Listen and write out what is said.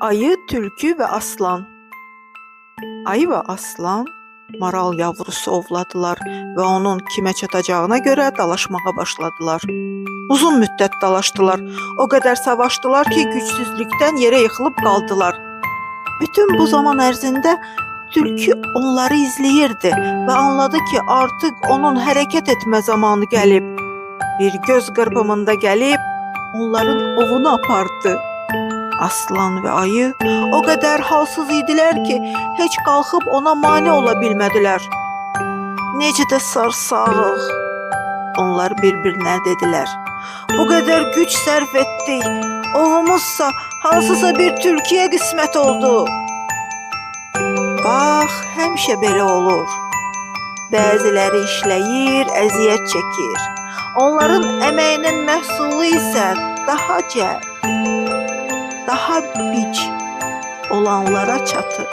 Ayı, tülkü və aslan. Ayı və aslan maral yavrusu ovladılar və onun kimə çatacağına görə dalaşmağa başladılar. Uzun müddət dalaşdılar. O qədər savaşdılar ki, gücsüzlükdən yerə yıxılıb qaldılar. Bütün bu zaman ərzində tülkü onları izləyirdi və anladı ki, artıq onun hərəkət etmə zamanı gəlib. Bir göz qırpımında gəlib onların ovunu apardı. Aslan və ayı o qədər halsız idilər ki, heç qalxıb ona mane ola bilmədilər. Necə də sarsağıq. Onlar bir-birinə dedilər. Bu qədər güc sərf etdik. Ovumuzsa hansısa bir tülküyə qismət oldu. Bax, həmişə belə olur. Bəziləri işləyir, əziyyət çəkir. Onların əməyinin məhsulu isə daha cəld, daha bic olanlara çatır.